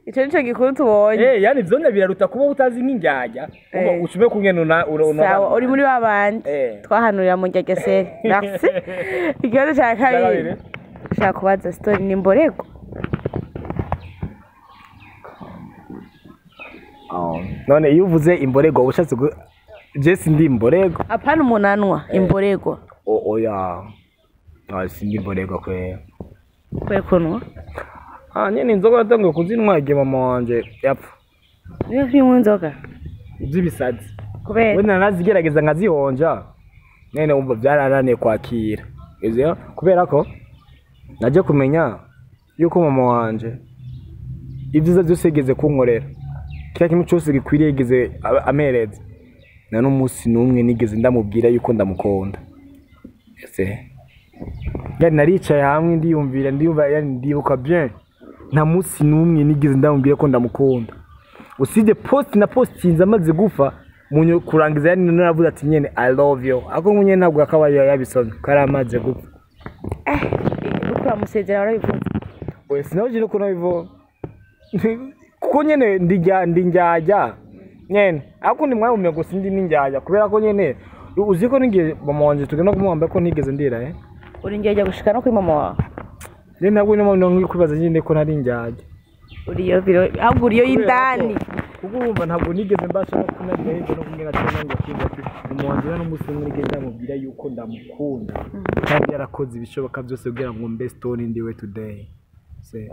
Icyo nico gikuru tubonye. Yani vyone biraruta kuba utazi nk'indyarya. Ucume kungene una Sawa, uri muri babandi twahanurira mu ngegeseri. Merci. Ikibazo cya kabiri. Kabiri. Ushaka kubaza, Stone ni imborego? Oh. None iyo uvuze imborego uba ushatse je sindi imborego. Apana umunanwa, imborego. Oya. Ah, sindi imborego kwe. Kwe kunwa? Ah, nyene inzoga natanguye kuzinywa igihe mama wanje yapfa. Niyo kunywa inzoga? Z'ibisazi. Kubera? Wenda narazigerageza nkazihonja. Nene umva byarananiye kwakira. Ivyo kubera ko naje kumenya yuko mama wanje ibyiza byose yigeze kunkorera, kila kimwe cyose gikwiriye yigeze amereza, na n'umunsi n'umwe nigeze ndamubwira yuko ndamukunda. Ese yani naricaye hamwe ndiyumvira, ndiyumva, yani ndibuka bien, nta munsi n'umwe nigeze ndamubwira ko ndamukunda, usibye post na postinze amaze gufa munyo kurangiza, yani naravuze ati nyene "I love you", ariko nyene ntabwo akabaye yabisomye ko yari amaze gupfa. Uko uramusezera warabivuze? Oya, sinaje no kunabivuga kuko nyene ndijya ndi njyajya nyene, ariko ndi mwanya umengo sindi n'injyajya kubera ko nyene uzi ko ningiye mama wanje tugenda kumuhamba ko nigeze ndira. Uri njyajya gushika no kuri mama wawe? Rero ntabwo niyo mpamvu nkwiye kwibaza nyine ko ntari indyarya. Uriyo biro, ahubwo uriyo y'indani. Kuko urumva ntabwo nigeze mbasha no kunarira hirya no kumwe na cyangwa ngo kinga ati mama wanje n'umunsi umwe nigeze ndamubwira yuko ndamukunda, kandi yarakoze ibishoboka byose kugira ngo mbe Stone ndiwe today se.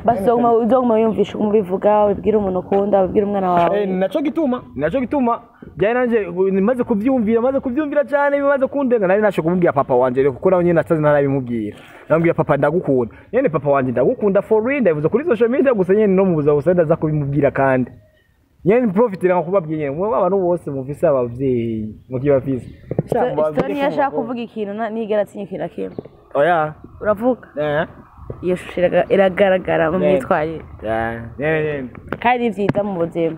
Basi uzoguma wiyumvisha, umubivuga, ubibwira umuntu ukunda, ubibwira umwana wawe. Naco gituma byari nanje maze kubyumvira cyane bimaze kundenga, nari nashe kumubwira papa wanje rero, kuko nawe nyine nasaze ntarabimubwira. Namubwira: "Papa, ndagukunda." Nyene papa wanje ndagukunda for real, ndabivuze kuri social media gusa, nyene no mu buzima busanzwe ndaza kubimubwira, kandi nyene profitira nko kubabwira nyene mwe abantu bose mufise abavyeyi mukibafise. Stone iyo ashaka kuvuga ikintu nigera atinya ikintu na kimwe. Oya. Uravuga. Iyo shusho iragaragara mu myitwarire. Yeah, nyene nyene. Kandi ni vyiza mu buzima,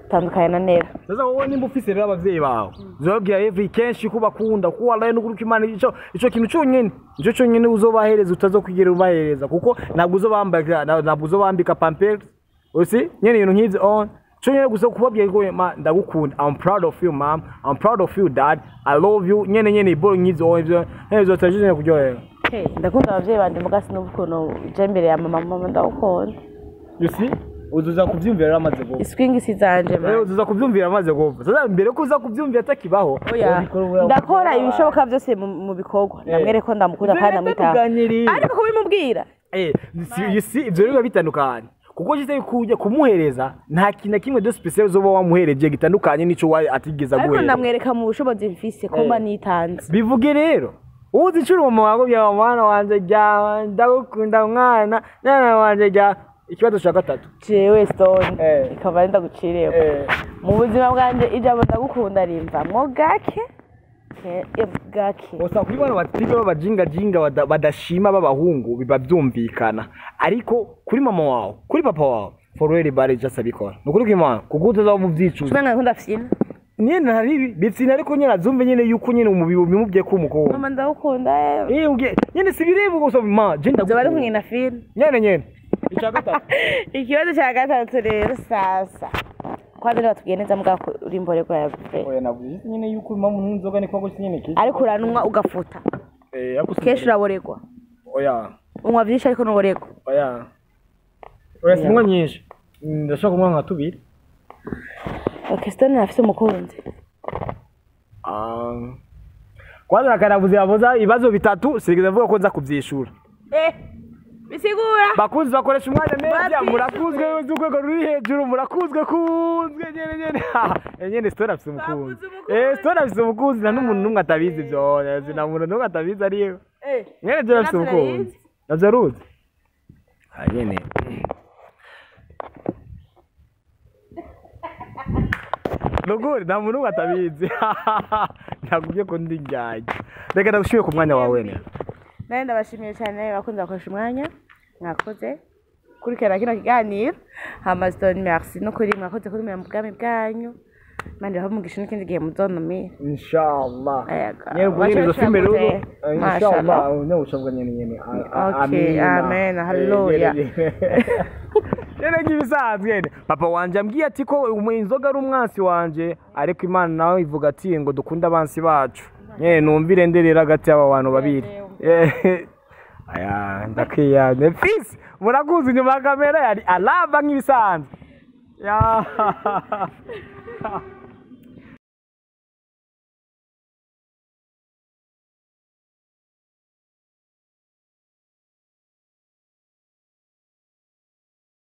utandukanye na Nera. Sasa wowe nimba ufise rero abavyeyi bawe, uzobabwira every kenshi ko bakunda, ko wallahi n'ukuri ko Imana ico kintu cyonyene ico cyonyene uzobahereza utazokwigera ubahereza, kuko ntabwo uzobambika pampers usi nyene ibintu nk'ivyo on cyonyene gusa kubabwira ko "Ma, ndagukunda, I'm proud of you mom, I'm proud of you dad, I love you" nyene nyene ibo nk'ivyo on ivyo nyene bizotaje kuryohera. Hey, ndakunda abavyeyi banje, muga sinumva ukuntu je imbere ya mama "Mama, ndagukunda". You see, uzuza kuvyumvira rero amaze gupfa. Iswingi si zanje, man. Uzuza kuvyumvira amaze gupfa. Sasa mbere ko uza kuvyumvira atakibaho, Oya, ubikora ndakora ibishoboka byose mu bikorwa ndamwereka ko ndamukunda kandi ndamwitaho. Bitandukanye. Ariko kubimubwira You see, ivyo rero biba bitandukanye, kuko jise kujya kumuhereza nta kintu na kimwe de spécial uzoba wamuhereje gitandukanye n'ico wa atigeze Ariko aguhereza. ndamwereka mu bushobozi mfise ko mba nitanze. Bivuge rero uzi icuro mama wawe bya mwana wanje rya ndagukunda, mwana wanje rya. Ikibazo cya gatatu. Jewe Stone, ikaba ndaguciriyeho, mu buzima bwanje ijambo "ndagukunda" rimvamwo gake gake. Gusa kuri bano batipe b'abajingajinga badashima b'abahungu biba byumvikana, ariko kuri mama wawe, kuri papa wawe, for real, bare just abikora ni ukuri kw'Imana, kuko utazaba muvyicuza. Umenga nkunda fyina. Nyene hari ibi bitsina, ariko nyene azumve nyene yuko nyene umubiri ubimubwiye ko umukobwa. Mama, ndagukunda. Eh, ubwiye nyene si bireba gusa, ma je Nzoba ari ndagukunda. kumwe na filime. Nyene icya gatatu. Ikibazo cya gatatu rero, sasa kwanza niba tubwiye neza mbwa ko uri imborerwa ya vrai. Oya, navuze nyene yuko impamvu n'inzoga ni kwa gusa nyene ki. Ariko uranwa ugafuta. Eh, ariko Kenshi uraborerwa. Oya. Unywa byinshi ariko ntuborerwa. Oya, oya, sinywa nyinshi. Ndashobora kunywa nka tubiri. Okay, Stone afise umukunzi? Ah. Kwanza karavuze yavuza ibibazo bitatu, sinigeze avuga ko nza kuvyishura. Eh, bisigura. Bakunzi bakoresha umwanya media. Batwishuye. Murakuzwe z'urwego ruri hejuru, murakuzwe kunzwe nyene nyene. Eh, nyene Stone afise umukunzi. Bavuze umukunzi. Eh, Stone afise umukunzi, nta n'umuntu n'umwe atabizi ivyo, nta muntu n'umwe atabizi ariyo. Eh. Nyene je afise Navyo umukunzi. narizi. Navyo aruzi. Ah, nyene nukuri nta muntu n'umwe atabizi. Nakubwiye ko ndi njyajya. Reka ndagushimire ku mwanya wawe ne. Nawe ndabashimiye cyane, bakunze bakoresha umwanya, mwakoze kurikirana kino kiganiro. Hama Stone, merci nukuri, mwakoze kurumira mu bwami bwanyu. Imana ibahe umugisha n'ikindi gihe muzontumire. Inshallah. Yego. Nyene ubwo nyene izo filime rero. Baca Inshallah. Mashallah. Nyene ushabwa nyene nyene. Okay, amen, hallelujah. Nyene nk'ibisanzwe nyene papa wanje ambwiye ati ko inzoga ari umwansi wanje, ariko Imana nawe ivuga ati ngo dukunde abansi bacu. Nyene numvire nderera hagati y'aba bantu babiri. Aya ndakwiyane fisi murakuzi inyuma ya kamera yari alava nk'ibisanzwe ya.